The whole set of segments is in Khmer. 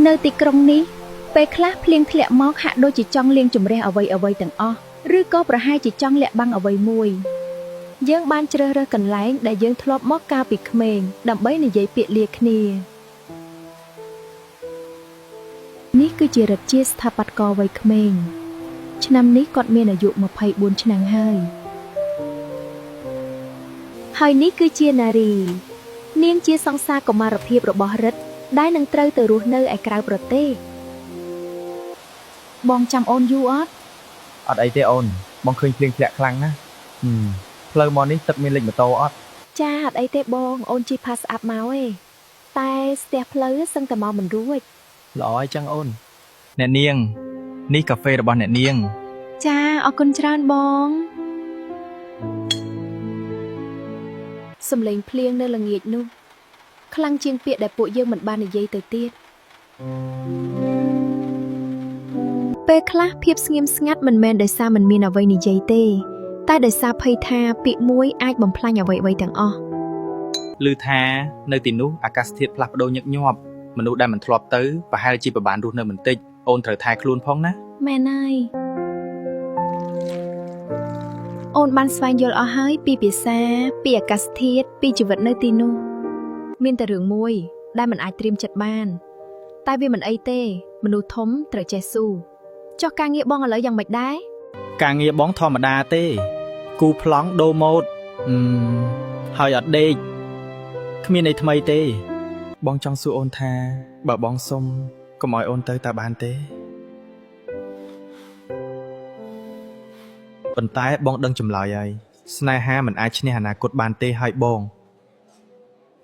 នៅទីក្រុងនេះពេលខ្លះភ្លៀងធ្លាក់មកហាក់ដូចជាចង់លាងជម្រះអ្វីអ្វីទាំងអស់ឬក៏ប្រហែលជាចង់លាក់បាំងអ្វីមួយយើងបានជ្រើសរើសកន្លែងដែលយើងធ្លាប់មកកាលពីក្មេងដើម្បីនិយាយពាក្យលាគ្នានេះគឺជារិទ្ធជាស្ថាបត្យករវ័យក្មេងឆ្នាំនេះគាត់មានអាយុ24ឆ្នាំហើយហើយនេះគឺជាណារីនាងជាសង្សារកុមារភាពរបស់រិទ្ធដែលនឹងត្រូវទៅរស់នៅឯក្រៅប្រទេសបងចាំអូនយូរអត់ អត់អីទេអូនបងឃើញភ្លៀងធ្លាក់ខ្លាំងណាស់ហឹមផ្លូវមកនេះទឹកមានលិចម៉ូតូអត់ ចាអត់អីទេបងអូនជិះផាសស្អាប់មកឯងតែស្ទះផ្លូវសឹងតែមកមិនរួច ល្អហើយចឹងអូនអ្នកនាងនេះកាហ្វេរបស់អ្នកនាង ចាអរគុណច្រើនបងសំឡេងភ្លៀងនៅល្ងាចនោះខ្លាំងជាងពាក្យដែលពួកយើងមិនបាននិយាយទៅទៀតពេលខ្លះភាពស្ងៀមស្ងាត់មិនមែនដោយសារមិនមានអ្វីនិយាយទេ តែដោយសារភ័យថាពាក្យមួយអាចបំផ្លាញអ្វីៗទាំងអស់ ឮថានៅទីនោះអាកាសធាតុផ្លាស់ប្ដូរញឹកញាប់មនុស្សដែលមិនធ្លាប់ទៅប្រហែលជាពិបាករស់នៅបន្តិចអូនត្រូវថែខ្លួនផងណា មែនហើយអូនបានស្វែងយល់អស់ហើយពីភាសាពីអាកាសធាតុពីជីវិតនៅទីនោះមានតែរឿងមួយដែលមិនអាចត្រៀមចិត្តបាន តែវាមិនអីទេ មនុស្សធំត្រូវចេះស៊ូចុះការងារបងឥឡូវយ៉ាងម៉េចដែរ ការងារបងធម្មតាទេ គូប្លង់ដូរម៉ូតអឺមហើយអត់ដេកគ្មានអីថ្មីទេ បងចង់សួរអូនថាបើបងសុំកុំឲ្យអូនទៅតើបានទេប៉ុន្តែបងដឹងចម្លើយហើយស្នេហាមិនអាចឈ្នះអនាគតបានទេហើយបង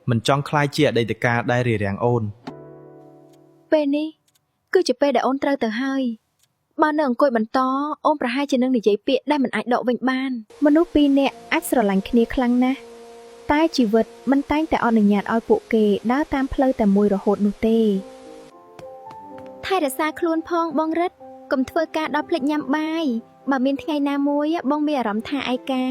មិនចង់ក្លាយជាអតីតកាលដែលរារាំងអូន ពេលនេះគឺជាពេលដែលអូនត្រូវទៅហើយបើនៅអង្គុយបន្តអូនប្រហែលជានឹងនិយាយពាក្យដែលមិនអាចដកវិញបាន មនុស្សពីរនាក់អាចស្រឡាញ់គ្នាខ្លាំងណាស់តែជីវិតមិនតែងតែអនុញ្ញាតឲ្យពួកគេដើរតាមផ្លូវតែមួយរហូតនោះទេថែរក្សាខ្លួនផងបងរិទ្ធកុំធ្វើការដល់ភ្លេចញ៉ាំបាយបើមានថ្ងៃណាមួយបងមានអារម្មណ៍ថាឯកា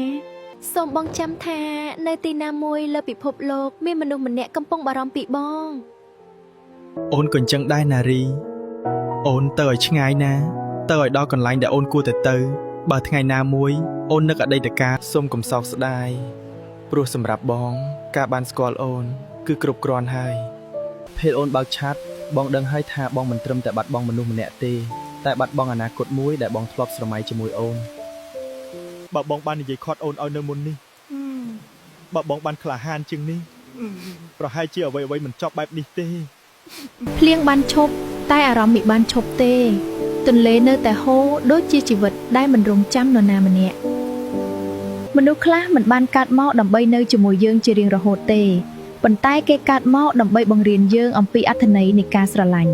សូមបងចាំថានៅទីណាមួយលើពិភពលោកមានមនុស្សម្នាក់កំពុងបារម្ភពីបង អូនក៏អញ្ចឹងដែរណារីអូនទៅឲ្យឆ្ងាយណាទៅឲ្យដល់កន្លែងដែលអូនគួរតែទៅបើថ្ងៃណាមួយអូននឹកអតីតកាលសូមកុំសោកស្ដាយព្រោះសម្រាប់បង ការបានស្គាល់អូន គឺគ្រប់គ្រាន់ហើយពេលអូនបើកឆាត់បងដឹងហើយថាបងមិនត្រឹមតែបាត់បង់មនុស្សម្នាក់ទេតែបាត់បង់អនាគតមួយដែលបងធ្លាប់ស្រមៃជាមួយអូនបើបងបាននិយាយខាត់អូនឲ្យនៅមុននេះបើបងបានក្លាហានជាងនេះប្រហែលជាអ្វីៗមិនចប់បែបនេះទេ ភ្លៀងបានឈប់តែអារម្មណ៍មិនបានឈប់ទេ ទន្លេនៅតែហូរដូចជាជីវិតដែលមិនរងចាំនរណាម្នាក់មនុស្សខ្លះមិនបានកើតមកដើម្បីនៅជាមួយយើងជារៀងរហូតទេប៉ុន្តែគេកើតមកដើម្បីបង្រៀនយើងអំពីអត្ថន័យនៃការស្រឡាញ់